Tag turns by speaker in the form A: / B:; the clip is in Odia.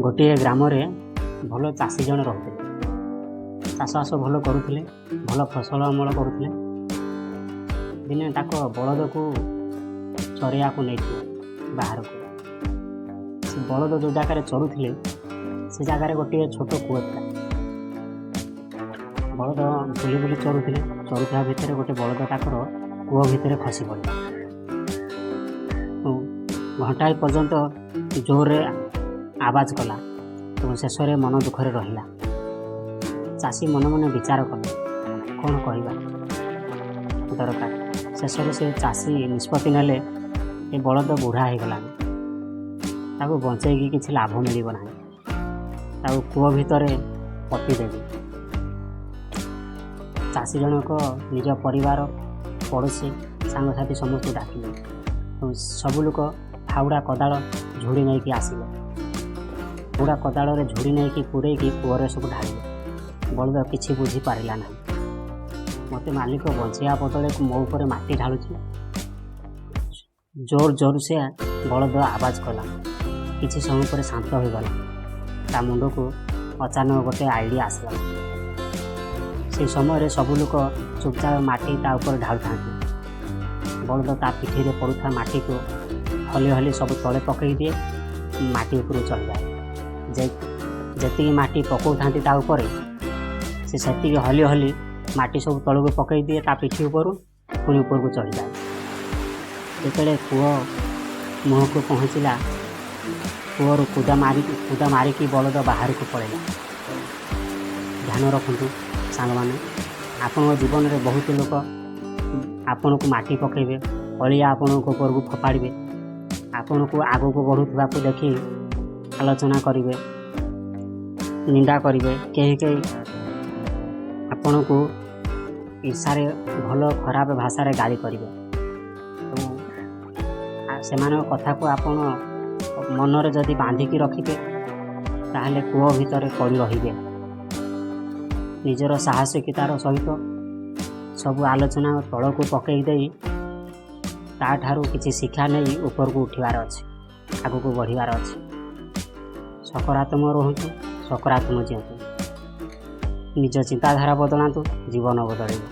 A: ଗୋଟିଏ ଗ୍ରାମରେ ଭଲ ଚାଷୀ ଜଣେ ରହୁଥିଲେ। ଚାଷବାସ ଭଲ କରୁଥିଲେ, ଭଲ ଫସଲ ଅମଳ କରୁଥିଲେ। ଦିନେ ତାଙ୍କ ବଳଦକୁ ଚରେଇବାକୁ ନେଇଥିଲେ ବାହାରକୁ। ସେ ବଳଦ ଯେଉଁ ଜାଗାରେ ଚରୁଥିଲେ, ସେ ଜାଗାରେ ଗୋଟିଏ ଛୋଟ କୂଅ ଥିଲା। ବଳଦ ବୁଲି ବୁଲି ଚରୁଥିଲେ। ଚରୁଥିବା ଭିତରେ ଗୋଟେ ବଳଦ ତାଙ୍କର କୂଅ ଭିତରେ ଖସି ପଡ଼ିଲା। ଘଣ୍ଟାଏ ପର୍ଯ୍ୟନ୍ତ ଜୋରରେ ଆବାଜ କଲା ଏବଂ ଶେଷରେ ମନ ଦୁଃଖରେ ରହିଲା। ଚାଷୀ ମନେ ମନେ ବିଚାର କଲେ, କ'ଣ କରିବା ଦରକାର। ଶେଷରେ ସେ ଚାଷୀ ନିଷ୍ପତ୍ତି ନେଲେ, ଏ ବଳଦ ବୁଢ଼ା ହେଇଗଲାଣି, ତାକୁ ବଞ୍ଚେଇକି କିଛି ଲାଭ ମିଳିବ ନାହିଁ, ତାକୁ କୂଅ ଭିତରେ ପୋତିଦେବି। ଚାଷୀ ଜଣକ ନିଜ ପରିବାର, ପଡ଼ୋଶୀ, ସାଙ୍ଗସାଥି ସମସ୍ତଙ୍କୁ ଡାକିଲେ ଏବଂ ସବୁ ଲୋକ ଫାଉଡ଼ା, କୋଦାଳ, ଝୁଡ଼ି ନେଇକି ଆସିଲେ। ଫାଉଡ଼ା କୋଦାଳରେ ଝୁଡ଼ି ନେଇକି ପୂରେଇକି କୂଅରେ ସବୁ ଢାଳିଲେ। ବଳଦ କିଛି ବୁଝିପାରିଲା ନାହିଁ। ମୋତେ ମାଲିକ ବଞ୍ଚେଇବା ବଦଳରେ ମୋ ଉପରେ ମାଟି ଢାଳୁଛି। ଜୋର ଜୋର ସେ ବଳଦ ଆବାଜ କଲା। କିଛି ସମୟ ପରେ ଶାନ୍ତ ହୋଇଗଲା। ତା ମୁଣ୍ଡକୁ ଅଚାନକ ଗୋଟେ ଆଇଡ଼ିଆ ଆସିଲା। ସେଇ ସମୟରେ ସବୁ ଲୋକ ଚୁପଚାପ ମାଟି ତା ଉପରେ ଢାଳୁଥାନ୍ତି। ବଳଦ ତା ପିଠିରେ ପଡ଼ୁଥିବା ମାଟିକୁ ହଲି ହଲି ସବୁ ତଳେ ପକାଇ ଦିଏ, ମାଟି ଉପରକୁ ଚଢ଼ିଯାଏ। ଯେ ଯେତିକି ମାଟି ପକାଉଥାନ୍ତି ତା ଉପରେ, ସେ ସେତିକି ହଲି ହଲି ମାଟି ସବୁ ତଳକୁ ପକାଇ ଦିଏ ତା ପିଠି ଉପରୁ, ପୁଣି ଉପରକୁ ଚଢ଼ିଯାଏ। ଯେତେବେଳେ କୂଅ ମୁହଁକୁ ପହଞ୍ଚିଲା, କୂଅରୁ କୁଦା ମାରିକି ବଳଦ ବାହାରକୁ ପଳେଇଲା। ଧ୍ୟାନ ରଖନ୍ତୁ ସାଙ୍ଗମାନେ, ଆପଣଙ୍କ ଜୀବନରେ ବହୁତ ଲୋକ ଆପଣଙ୍କୁ ମାଟି ପକାଇବେ, ଅଳିଆ ଆପଣଙ୍କ ଉପରକୁ ଫୋପାଡ଼ିବେ, ଆପଣଙ୍କୁ ଆଗକୁ ବଢ଼ୁଥିବାକୁ ଦେଖି ଆଲୋଚନା କରିବେ, ନିନ୍ଦା କରିବେ। କେହି କେହି ଆପଣଙ୍କୁ ଈର୍ଷାରେ ଭଲ ଖରାପ ଭାଷାରେ ଗାଳି କରିବେ ଏବଂ ସେମାନଙ୍କ କଥାକୁ ଆପଣ ମନରେ ଯଦି ବାନ୍ଧିକି ରଖିବେ, ତାହେଲେ କୂଅ ଭିତରେ ପଡ଼ି ରହିବେ। ନିଜର ସାହସିକତାର ସହିତ ସବୁ ଆଲୋଚନା ତଳକୁ ପକାଇ ଦେଇ, ତାଠାରୁ କିଛି ଶିକ୍ଷା ନେଇ ଉପରକୁ ଉଠିବାର ଅଛି, ଆଗକୁ ବଢ଼ିବାର ଅଛି। ସକାରାତ୍ମକ ରୁହନ୍ତୁ, ସକାରାତ୍ମକ ଜିଅନ୍ତୁ। ନିଜ ଚିନ୍ତାଧାରା ବଦଳାନ୍ତୁ, ଜୀବନ ବଦଳିବ।